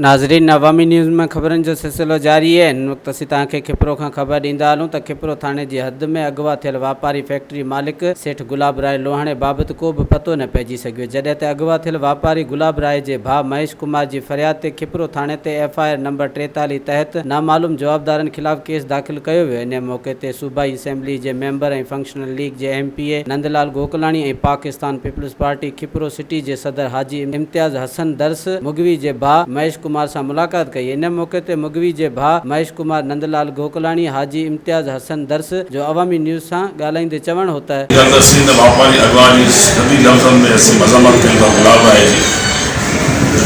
ناظرين عوامي نيوز ۾ خبرن جو سلسلو جاري آهي هن وقت اسين توهان کي کپرو کان خبر ڏيندا هلون ته کپرو ٿاڻي جي حد ۾ اغوا ٿيل واپاري فيڪٽري مالڪ سيٺ گلاب راء لوهاڻي بابت ڪو به پتو نه پئجي سگهيو جڏهن ته اغوا ٿيل واپاري گلاب راء جي ڀاء مهيش ڪمار جي فرياد تي کپرو ٿاڻي تي ايف I R number 43 تحت نامعلوم جوابدارن خلاف ڪيس داخل ڪيو ويو انهي موقعي تي صوبائي اسيمبلي جي ميمبر ۽ فنڪشنل ليگ جي M P A Nandlal Gokalani ۽ Pakistan Peoples Party Khipro city جي صدر حاجي امتياز حسن درس مغوي جي ڀاء مهيش ڪمار سان ملاقات ڪئي. ان موقعي تي مغوي جي ڀاء مهيش ڪمار نندلال گوڪلاڻي، حاجي امتياز حسن درس جو عوامي نيوز سان ڳالهائيندي چوڻ هو ته. اها ته اسين ته واپاري اڳواڻ جي سڌي لفظن ۾ اسين مذمت ڪيون ٿا گلاب راء جي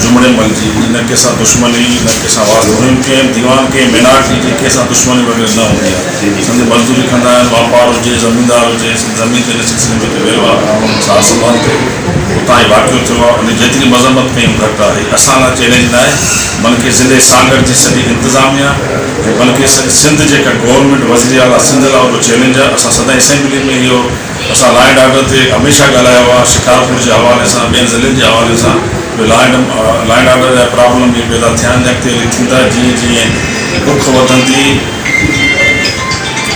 جمڙي مل جي نه ڪنهن سان دشمني نه ڪنهن سان واسطو هين ڪنهن به ديوان ڪنهن مينارٽي جي ڪنهن سان دشمني وغيره نه هوندي آهي سندي مزدوري ڪندا آهن واپار هجي زميندار هجي زمين تي ان سلسلي ۾ ويل آهي سار سنڀال تي اتان هي واقعو ٿيو آهي ان جي جيتري مذمت ڪيون گهٽ آهي اسان لاء چئلينج ناهي بلڪه ضلعي سانگهڙ جي سڄي انتظاميا ۽ بلڪه سڄي سنڌ جيڪا گورنمينٽ وزير اعليٰ سنڌ لاء وڏو چئلينج آهي اسان سدائين اسيمبلي ۾ اهو اسان لا اينڊ آرڊر تي هميشه ڳالهايو آهي شڪارپور جي حوالي سان ٻين ضلعن جي حوالي سان به لا اينڊ آرڊر جا پرابلم به پيدا ٿيا آهن اڳتي هلي ٿيندا جيئن جيئن بک وڌندي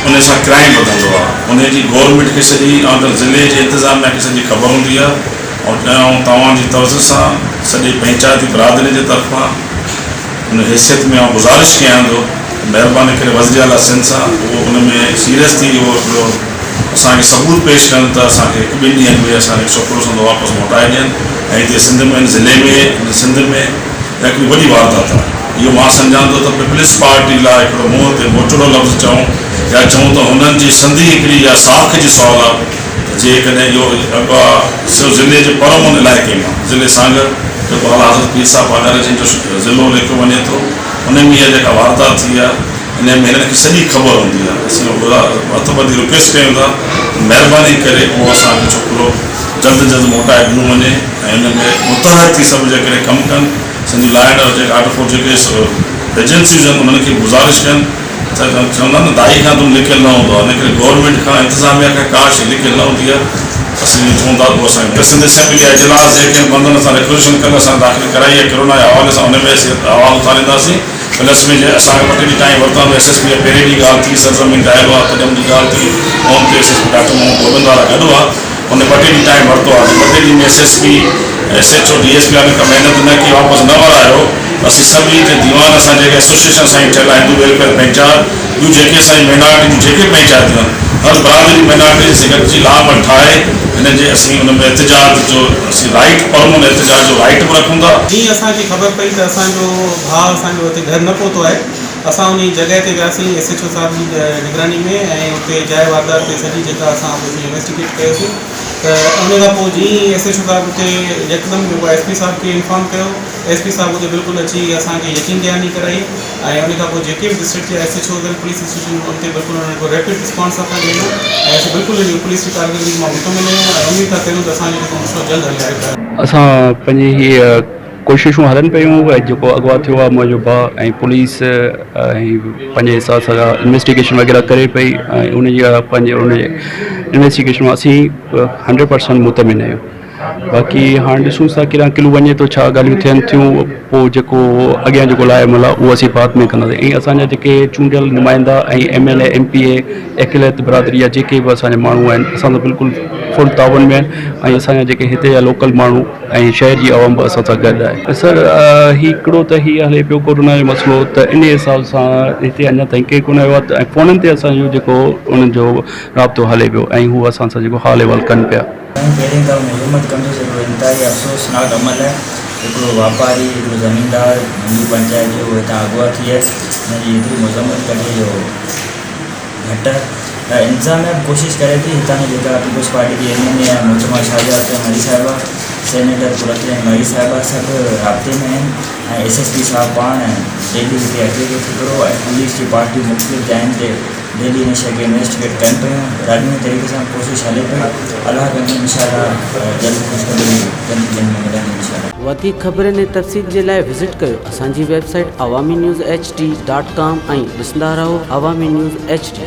ان سان ڪرائيم وڌندو آهي ان جي گورنمينٽ کي سڄي ۽ ضلعي جي انتظاميا کي سڄي خبر هوندي آهي ۽ توهان جي توجه سان سڄي پنچائتي برادري جي طرفان ان حيثيت ۾ آئون گذارش ڪيان ٿو ته مهرباني ڪري وزير اعليٰ سنڌ سان اهو ان ۾ سيريس ٿي اهو هڪڙو اسان کي ثبوت پيش ڪن ته اسان کي هڪ ٻن ڏينهن ۾ اسان کي ڇوڪرو سندو واپس موٽائي ڏين ۽ هتي سنڌ ۾ هن ضلعي ۾ هن سنڌ ۾ اها هڪڙي وڏي واردات آهي اهو مان سمجهان ٿو ته پيپلز پارٽي لاء هڪڙو منهن تي موچڙو لفظ چئون يا چئون ته هنن جي سنڌي هڪڙي اها ساک جي سوال آهي ته جيڪڏهن اهو اغوا سو ضلعي جي پرامن علائقي مان ضلعي سانگهڙ جيڪو اعليٰ حضرت پير صاحب پاڳاري جن جو ضلعو ليکيو وڃي ٿو ان ۾ اها جيڪا واردات ٿي آهي انهي ۾ هنن کي سڄي خبر هوندي آهي اسين هٿ ٻڌي رڪويسٽ ڪيون ٿا ته مهرباني ڪري اهو اسان کي ڇوڪرو جلد از جلد موٽائي ڏنو وڃي ۽ ان ۾ متحرڪ ٿي سڀ جيڪڏهن ڪم ڪن سنڌي لا اينڊ آرڊر جيڪا آرڊر فور جيڪي ايجنسيز آهن انهن کي گذارش ڪن ته چوندا آهن نه دائي کان تون لڪيل نه هوندو آهي ان ڪري گورنمينٽ کان انتظاميا کان ڪا شي لڪيل نه هوندي آهي اسين چون ٿا اهو اسان کي سنڌ اسيمبلي جا اجلاس جيڪي آهن بندن اسان ريڪوزيشن ڪل اسان داخل ڪرائي آهي ڪرونا جي حوالي سان ان ۾ اسين آواز اٿارينداسين پلس ۾ جي اسان کي ٻه ٽي ڏينهن ٽائيم ورتو آهي ايس ايس پي جا پهرين ڏينهن ڳالهه ٿي سرزمين ڊائل هئا تڏهن منهنجي ڳالهه ٿي فون تي S S P doctor Muhammad Gobind وارا گڏ هئا ان ٻه ٽي ڏينهن ٽائيم ورتو آهي ٻه ٽي ڏينهن ۾ S S P S H O D S P وارن ڪا محنت نه ڪئي واپس نه ورايو ته اسين سڀ ئي هتي ديوان اسان جيڪي ايسوسيئيشن اسان جي ٺهيل آهي هندو ويلفيئر پنچائت ٻيون جيڪي اسان جي مينارٽي جون جيڪي پنچائتيون آهن هر برادري مينارٽي جي سين گڏجي لاء عمل ٺاهي هن جي اسين ان ۾ احتجاج جو اسين رائيٽ پرامن احتجاج جو رائيٽ به رکون ٿا. جيئن اسان کي خبر پئي ته اسان جو ڀاء اسان جو هتي گهر نه پهتو آهي اسان انهي جڳهه تي وياسين ايس ايڇ او صاحب جي نگراني ۾ ۽ اتي جاء واردات تي سڄي جيڪا اسان اتي انويسٽيگيٽ ڪيوسين ته انهي کان پوء جيئن ئي ايس ايڇ او صاحب اتي يڪدم جيڪو ايس پي صاحب کي انفارم ڪيو ايس پي صاحب اتي بلڪل اچي اسان کي يقين دهاني ڪرائي ۽ ان کان پوء جيڪي به ڊسٽرڪٽ جا ايس ايڇ اوز آهن پوليس اسٽيشن ان تي بلڪل انهن کي ريپڊ رسپانس اسان ڏنو ۽ اسين بلڪل ان پوليس جي ڪارڪردگي مان مطمئن آهيون ۽ اميد ٿا ڪريون ته اسان جو جيڪو مسئلو جلد حل آهي. اسان پنهنجي هي ڪوششون هلن پيون ۽ جيڪو اغوا ٿيو آهي منهنجو ڀاء ۽ پوليس ۽ پنهنجي حساب سان انويسٽيگيشن وغيره ڪري پئي ۽ ان جي پنهنجي ان جي انويسٽيگيشن مان اسين هنڊريڊ پرسنٽ مطمئن آهيون. باقي هاڻ ڏسون ٿا ڪيڏانهن ڪلو وڃي ٿو ڇا ڳالهيون ٿين ٿيون پوء جيڪو اڳيان جيڪو لاء عمل آهي اهو اسين بعد ۾ ڪنداسين ۽ اسان جا جيڪي چونڊيل نمائندا ۽ M L A M P A اقليت برادري جا جيڪي به اسان جا ماڻهو آهن اسان سان بلڪل فل تعاون ۾ آهن ۽ اسان جا جيڪي هتي جا لوڪل ماڻهو ۽ شهر جي عوام به اسان سان گڏ آهي سر هي هڪڙو ته هي هلي پيو ڪورونا جو مسئلو ته ان حساب سان هتي اڃا تائين ڪير ڪونه آيو آهي ۽ فونن تي اسان جو جيڪو انهن جو رابطو هلي پيو ۽ هو اسان سان جيڪو حال احوال ڪن پيا. آئون پهرين ته مذمت ڪندس هڪڙو انتهائي افسوسناڪ عمل آهي هڪڙو واپاري هڪڙو زميندار هندو پنچائت جو هتان اغوا ٿي آهي ان جي ايتري مذمت ڪجي جو گهٽ آهي انتظاميا به ڪوشش ڪري ٿي هتان جي جيڪا پيپلز پارٽي جي ايم اين اي آهي محترمه شاهجهان حسين مري صاحبه سينيٽر قرت مري صاحبه سڀ رابطي ۾ آهن ۽ ايس ايس پي صاحب پاڻ ڊيلي هتي اچي ٿو ٿڪڙو ۽ پوليس جي پارٽي مختلف جاين تي ڊيلي ان شيء کي انويسٽيگيٽ ڪن پيون ڏاڍي طريقي سان ڪوشش هلي پئي الله ڪندو انشاء الله جلد خوشخبري چند ڏينهن ۾ ملندي انشاء الله. وڌيڪ خبرن ۽ تفصيل جي لاء وزٽ ڪيو اسان جي website Awami news H D dot com ۽ ڏسندا رهو عوامي نيوز ايڇ ڊي.